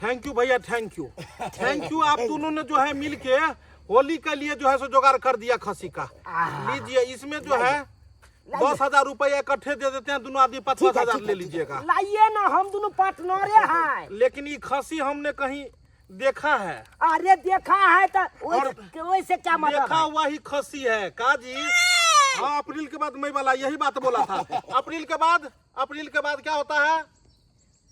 Thank you भैया, thank you, thank you. आप दोनों ने जो है मिल के होली के लिए जो है सो जुगाड़ कर दिया खसी का। लीजिए, इसमें जो है 10,000 रुपया इकट्ठे दे देते हैं, दोनों आदमी 50,000 ले लीजिएगा। लाइए ना, हम दोनों पार्टनरे हैं। लेकिन ये खसी हमने कहीं देखा है। अरे देखा है तो और वैसे क्या मतलब देखा है? हुआ ही खसी है का जी। हाँ, अप्रैल के बाद मई वाला यही बात बोला था। अप्रैल के बाद, अप्रैल के बाद क्या होता है?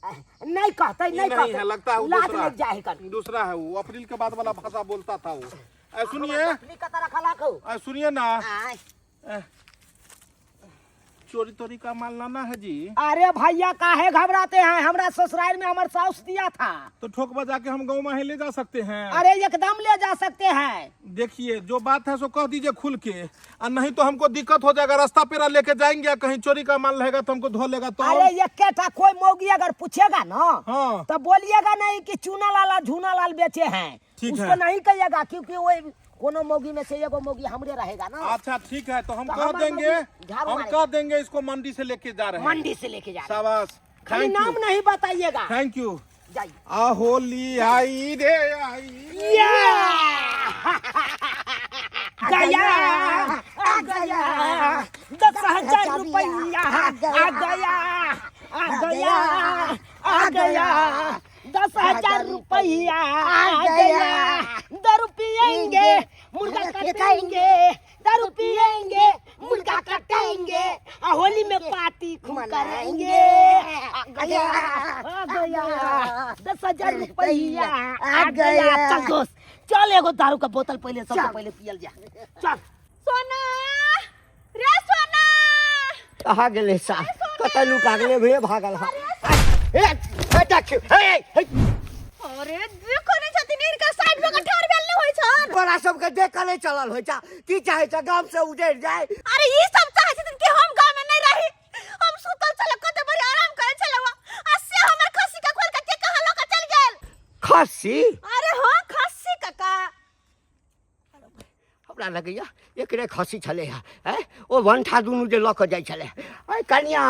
नहीं कहते, ये नहीं नहीं कहते। है, लगता है वो लात दूसरा लग जाए कर। दूसरा है वो, अप्रैल के बाद वाला भाषा बोलता था वो। सुनिए। अपनी कता रखा लाखो। सुनिए ना, आय। चोरी तोरी का माल लाना है जी। अरे भैया काहे घबराते हैं, हमरा ससुराल में हमार साउस दिया था। तो ठोक बजा के हम गाँव में ले जा सकते हैं? अरे एकदम ले जा सकते हैं। देखिए जो बात है सो कह दीजिए खुल के, और नहीं तो हमको दिक्कत हो जाएगा। रास्ता पेरा लेके जाएंगे, कहीं चोरी का माल रहेगा तो हमको धो लेगा तो। अरे एक कोई मौगी अगर पूछेगा ना, हाँ। तो बोलिएगा नहीं कि चूना लाल और झूना लाल बेचे हैं, ठीक उसको है। नहीं कहिएगा, क्योंकि वो कोनो मौगी में से एगो मौगी हमरे रहेगा ना। अच्छा ठीक है, तो हम तो कह हमार देंगे, मौगी झाड़ू हम मारेगा। कह देंगे इसको मंडी से लेके जा रहे हैं। मंडी से लेके जा रहे हैं। शाबाश। खाली नाम नहीं बताइएगा। Thank you. जाइए। आ होली आई रे आई। गया आ गया 10,000 रुपया, आ गया आ गया आ गया 10,000 रुपया आ गया। दारू पियेंगे मुर्गा काटेंगे, दारू पियेंगे मुर्गा काटेंगे, आ होली में पार्टी खूब करेंगे। आ गया आ गया 10,000 रुपया आ गया। चल दोस्त चल, एगो दारू का बोतल पहले सबसे पहले पियल जा, चल। सोना रे सोना, कहाँ गेलै सा, कतऽ लुका गेलै भे, भागल हा। ए ए देख, ए ए अरे देखो नै छथिन, इनका साइड में ठार भेल नै होय छन। तोरा सबके देख के नहि चलल होइ छ, की चाहै छ गाम से उजड़ि जाय? अरे ई सब चाहै छथिन कि हम गांव में नै रही। हम सुतल छल कते बड़ी आराम करै छलौ आ से हमर खस्सी के खोल के के कहाँ लऽ के चल गेल। खस्सी? अरे हाँ खस्सी काका। हमरा लगैया एकरे खस्सी छलै हँ, आँय? ओ वंठा दुनू जे लऽ कऽ जाइ छलै। अय कनिया,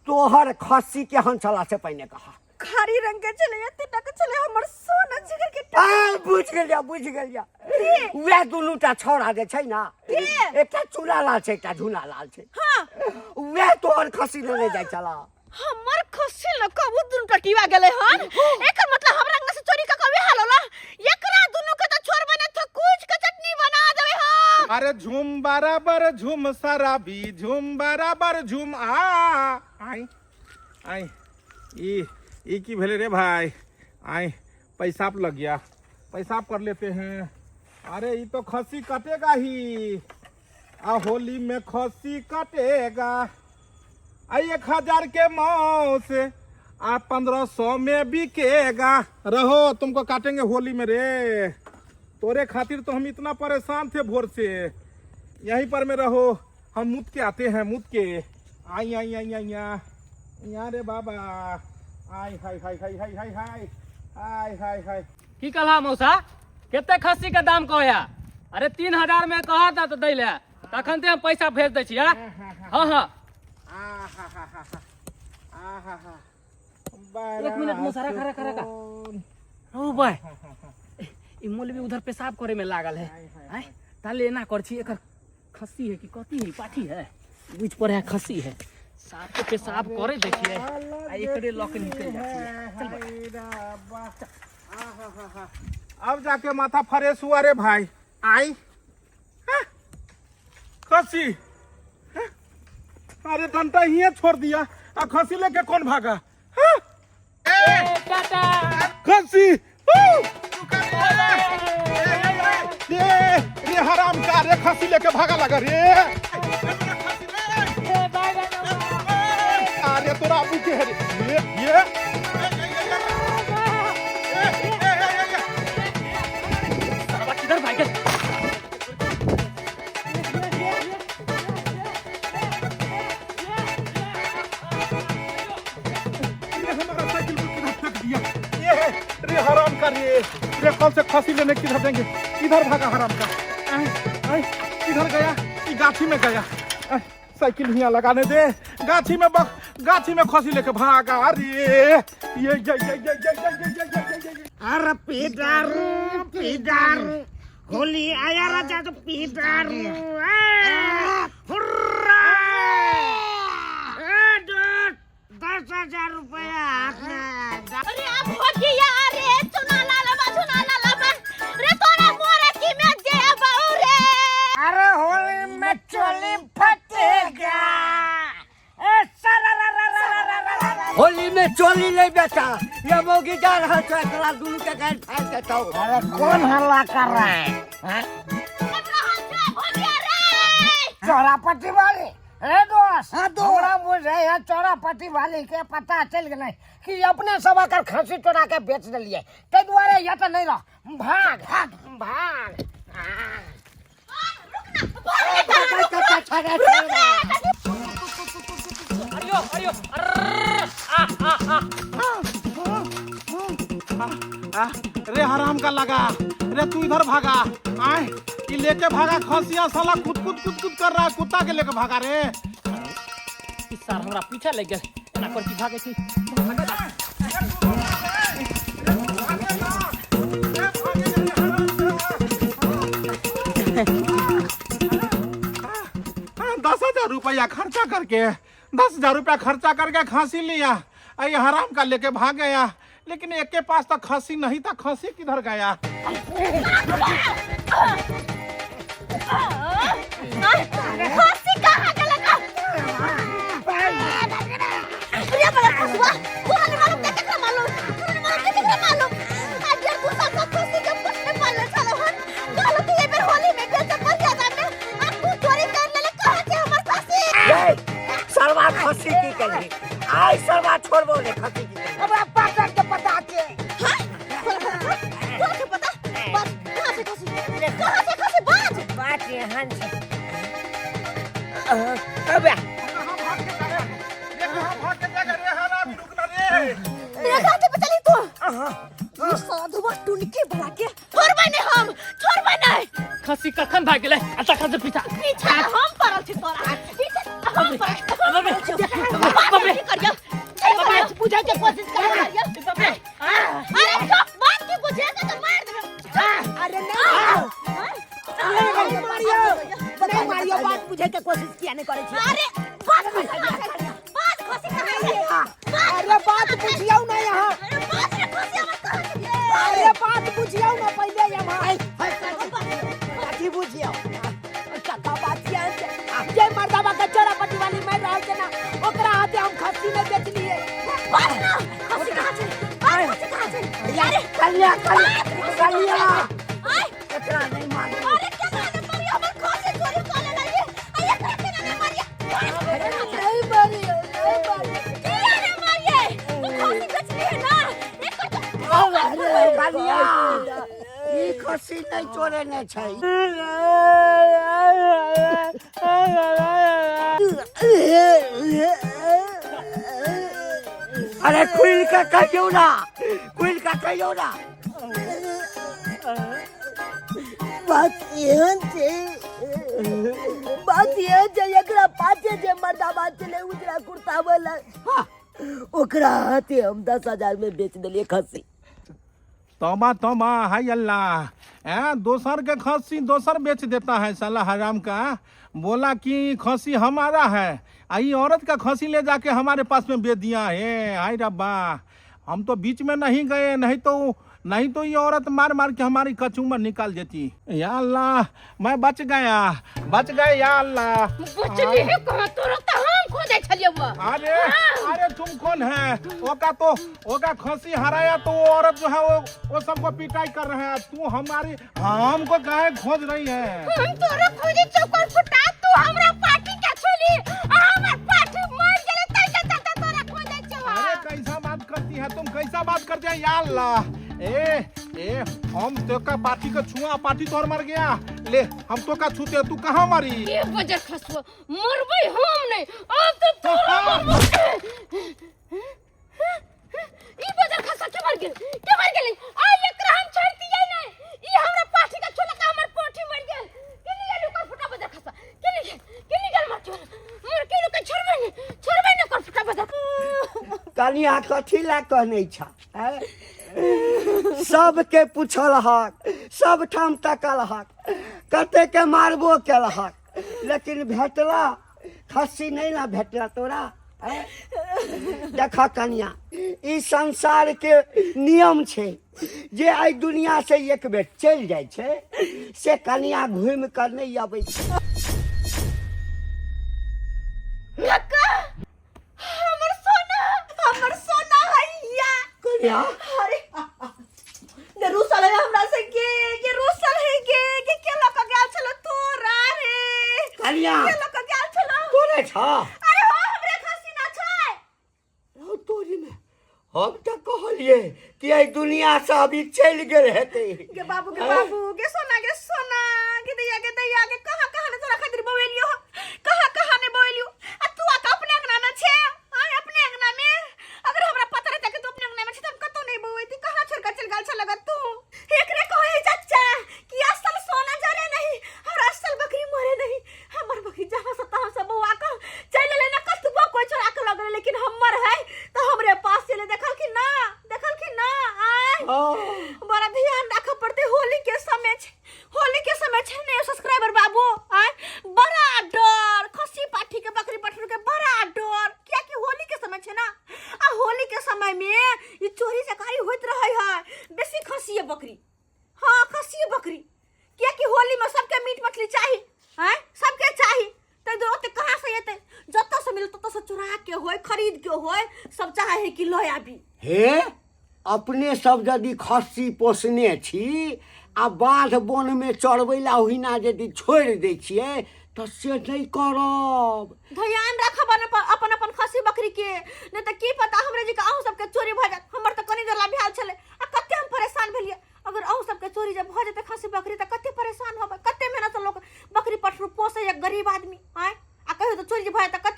तोहर खस्सी केहन छला से पहिने कह। कारी रंग के छलै, एते टा के छलै, हमर सोना जिगर के टुकड़ा। आ, बुझि गेलिया, बुझि गेलिया, वएह दुनू टा छौड़ा जे छै ने, एकटा चूड़ा लाल छै, एकटा झूना लाल छै। हाँ। वएह तोहर खस्सी लेने जाइ छला। हमर खस्सी ल कबू दुनू टटीवा गेलै हन? एकर मतलब हमरा अंगना से चोरी क कबे हाल होला। एकरा दुनू के त छोड़बे न त कुछ के चटनी बना देबै हम। अरे झूम बराबर झूम शराबी, झूम बराबर झूम। आ आई आई ई ई की भेले रे भाई? आई पैसाब लग गया, पैसाब कर लेते हैं। अरे ई तो खस्सी कटेगा ही, आ होली में खस्सी कटेगा। आ 1000 के मौस आ 1500 में बिकेगा। रहो तुमको काटेंगे होली में रे, तोरे खातिर तो हम इतना परेशान थे भोर से। यहीं पर में रहो, हम मुत के आते हैं, मुत के। आई आई आई आई यहाँ रे बाबा, आई हाय हाय हाय हाय हाय हाय हाय हाय हाय। की कहला मौसा, कते खस्सी के दाम कहया? अरे 3000 में कहा था तो दै ले, तखन ते हम पैसा भेज दै छियै। हाँ हाँ। एक मिनट मौसा, रखा रखा रखा। ओ भाई, ई मौलवी उधर पेशाब करे में लागल है। आय ताले एना कर छी, एकर खस्सी है कि कथी है, पाठी है, बुझ पड़े है खस्सी है। साफ के पेशाब करे देखिए आ एकरे लऽ के निकल जाइ छियै। चल बा। अब जाके माथा फ्रेश हुआ रे भाई। आई हाँ? खस्सी, हाँ? अरे डंटा ही छोड़ दिया, आ खस्सी लेके कौन भागा? हाँ? टाटा। खस्सी रे रे हराम का रे, खस्सी लेके भागा लगा रे। अरे तोरा अबू के है रे ये ये। किधर भाग गेल? रे हमारा साइकिल को किधर फेंक दिया ये है रे हराम का रे। रे कल से खसी लेने किधर देंगे? इधर भागा हराम का। आय, आय, किधर गया? ई गाछी में गया। आय, साइकिल हियाँ लगाने दे। गाछी में बक गाछी में खसी लेके भागा। अरे ये ये ये ये ये ये ये ये ये ये ये। अरे पीदारू पीदारू होली आया राजा तो पीदारू। ए, हुर्रा! ए, दोस्त, 10,000 रुपया हाथ में आया। अरे अब हो गया रे चुना लाल बा चुना लाल बा रे तोरा मोरे की में जे बाऊ रे। अरे होली में चोली फटेगा। ए, सारा रा रा रा रा रा रा रा। होली में चोली ले बेटा, ये मौगी जा रहल छौ, एकरा दुनू के गाड़ि फाड़ि देतौ। अरे कौन हल्ला कर रहा है, हाँ? हमरा हाल छै हो गया रे। चौरापट्टी वाली ए दोस्त, हमरा बुझे है चौरापट्टी वाली के पता चल गेलै कि अपने सब एकर खसी चोरा के बेच देलियै, ताहि दुआरे ये तऽ नहीं रह, भाग भाग भाग। अरियो अरियो अर्र, आ आ आ। आ, रे हराम का लगा रे, तू इधर भागा। आए ये लेके भागा खसिया साला, कुद कुद कुद कुद कर रहा है, कुत्ता के लेके भागा रे। ई सार हमरा पीछा लागि गेल, एना कर की भागै छी। हाँ, 10,000 रुपया खर्चा करके, 10,000 रुपया खर्चा करके खांसी लिया, आ ये हराम का लेके भाग गया। लेकिन एक के पास तो खांसी नहीं था, खांसी किधर गया? खसी कहाँ गेलै का? रे बड़ा खसुआ, तोरा नहीं मालूम ते केकरा मालूम, तोरा नहीं मालूम ते केकरा मालूम। आज यार गुस्सा सा खसी के पुट्टे पाले छलो हन। कहलो कि एई बेर होली में बेचब बढ़िया दाम में, आ तू चोरी कर लेले, कहाँ छै हमर खसी? ये सरवा खसी की कही, आइ सरवा छोड़बो ने खसी की कही। हमरा पाटन के पता छै। हाँ? तोरा पता छौ? तोरा के पता? बाज, कहाँ छै खसी? कहाँ छै खसी? बाज! बात एहन छै। अबे कहाँ भाग के जा रे? रे कहाँ भाग के जा रे? हरामी रुक ना रे। मेरा गाते पे चली तू। ये साधुआ टुनके बना के छोड़बै नहीं हम, छोड़बै नहीं। खसी कखन भागि गेलै आ तखन से पीछा पीछा हम पड़ल छी तोरा, पीछा हम पड़ल छी। बाप रे, बात की करियो, की करियो? बुझै के कोशिश कर। बाप रे। अरे चुप, बात की बुझेगा तो मार देबे। अरे नहीं नहीं मारियो, नहीं मारियो, बात बुझै के कोशिश किया नहीं करै छी। अरे बात खसी कहाँ छै? बात खसी कहाँ छै? अरे बात बुझियौ ना यहाँ। अरे बात रे खसी हमर कहाँ छै? अरे बात बुझियौ ना पहिले यहाँ। कथी बुझियौ? कका बात छियै से, जे मर्दाबा के चोरापट्टी वाली मारि रहल छै ना, ओकरा हाथे हम खस्सी नहि बेचलियै। बात ना खसी कहाँ छै? बात खसी कहाँ छै? अरे कलिया कलिया कलिया, आय एकरा नहीं मारू। अरे केना ने मारियो, हमर खसी चोरी कऽ लेलक ये। आ एकरा केना ने मारियो? नहीं मारियो, नहीं मारियो। किया ने मारिये? तू खसी बेचली है ना, एकर तो कलिया, ई खसी नहीं चोरेने छै। अरे खुलि के कहियौ ना, खुलि के कहियौ ना। बात एहन छै, बात एहन छै, एकरा पाछे जे मर्दाबा छलै उजरा कुर्ता वाला, ओकरा हाथे हम 10,000 में बेच देलियै खस्सी। तौबा तौबा, हाय अल्लाह, ए दोसर के खस्सी दोसर बेच देता है साला हराम का। बोला कि खस्सी हमारा है, आ ये औरत का खस्सी ले जाके हमारे पास में बेच दिया है। हाय रब्बा, हम तो बीच में नहीं गए, नहीं तो ये औरत मार मार के हमारी कचूमर निकाल देती। या अल्लाह, मैं बच गया, बच गया या अल्लाह। बचली है कहाँ तोरा? तो हम खोजै छलियौ। अरे अरे तुम कौन है? ओका तो ओका खसी हराया तो वो औरत जो है वो सबको पिटाई कर रहे हैं, तू हमारी हमको काहे खोज रही है? हम तोरा खोजे चौकर फुटा, तू हमरा पार्टी के छली आ हमर पार्टी मर गेलै तै के तै तोरा खोजै छौ। अरे कैसा बात करती है तुम, कैसा बात करती है? या अल्लाह, ए ए हम तो का पार्टी को छुआ, पार्टी तोर मर गया, ले हम तो का छूते, तू कहाँ मरी? ये बजर खसुआ, मरबै हम नहीं, अब तो तोरा मरबो। ई बजर खसुआ के मर गेल, के मर गेलै? आ एकरा हम छोड़ दियै नहीं, ई हमरा पाठी के छुलका, हमर पोठी मर गेल। के निकल ओकर फुटा बजर खसुआ, के निकल, के निकल? मर गेल, कनिया कथी लए कहने छ आँय? सबके पूछल हक, सब ठाम तकल हक, कते के मारबो केल हक, लेकिन भेटला खस्सी नहीं ना भेटला तोरा। आँय? देख कनिया, ई संसार के नियम छै जे एहि दुनिया से एक बेर चलि जाइ छै से कनिया घुमि कऽ नहि अबै छै। काका, हमर सोना, हमर सोना हैया। कनिया, अरे ने रूसल है हमरा से के, के रूसल है के, के के लक गेल छल तोरा रे? कनिया, के लक गेल छल? तोरे छ? अरे हो, हमरे खसी ना छै। रौ तोरी में, हम तऽ कहलिए कि एहि दुनिया से अभी चलि गेल हेतै। गे बाबू, गे बाबू, गे सोना, गे सोना, गे दैया, गे दैया, गे कहाँ कहाँ ने तोरा खातिर बवेलियो, कहाँ कहाँ ने बवेलियो, आ तू आके अपने अंगना में छे। आय, अपने अंगना में? अगर हमरा पता रहता कि तू अपने अंगना में छे त हम कतौ नहीं बवेती। कहाँ छोड़ के चल गेल छल लगा तू? एकरे कहे चाचा कि असल सोना जरे नहीं और असल बकरी मरे नहीं। हमर बकरी जहाँ से तहाँ से बौआ के चल ले ना, कतबो कोई चोरा के लग, लेकिन हमर है तो हमरे पास चले। देखल कि ना, देखल कि ना? आय, बड़ा ध्यान रखे पड़ते, होली के समय छे, होली के समय छे ने सब्सक्राइबर बाबू। आय, बड़ा डर खसी पाठी के, बकरी पठरू के बड़ा डर, कियाकि होली के समय छे ना, आ होली के समय में ई चोरी चकारी होइत रहे है बेसी खसी बकरी। हाँ, खसी बकरी, कियाकि होली में सबके मीट मछली चाही हैं, सबके चाही, तै दुआरे ओते कहाँ से एतै? जतऽ से मिलत ततऽ से चोरा के होय, खरीद के होय, सब चाहे है कि लऽ आबी। हे, अपने सब यदि खस्सी पोसने छी आ बाध बोन में चरबै ला ओहिना यदि छोड़ि दै छियै तऽ से नहि करब। ध्यान राखब अपन अपन अपन खस्सी बकरी के, नहीं तऽ की पता हमरे जी के अहूँ सबके चोरी भऽ जायत। हमर तऽ कनी देर ला भेल छलै आ कते हम परेशान भेलियै। अगर अहूँ सबके चोरी जब भऽ जेतै खस्सी बकरी तऽ कते परेशान होबै? कते मेहनत से लोक बकरी पठरू पोसैया गरीब आदमी। आँय, आ कहियो तऽ चोरी जे भऽ जायत तऽ कते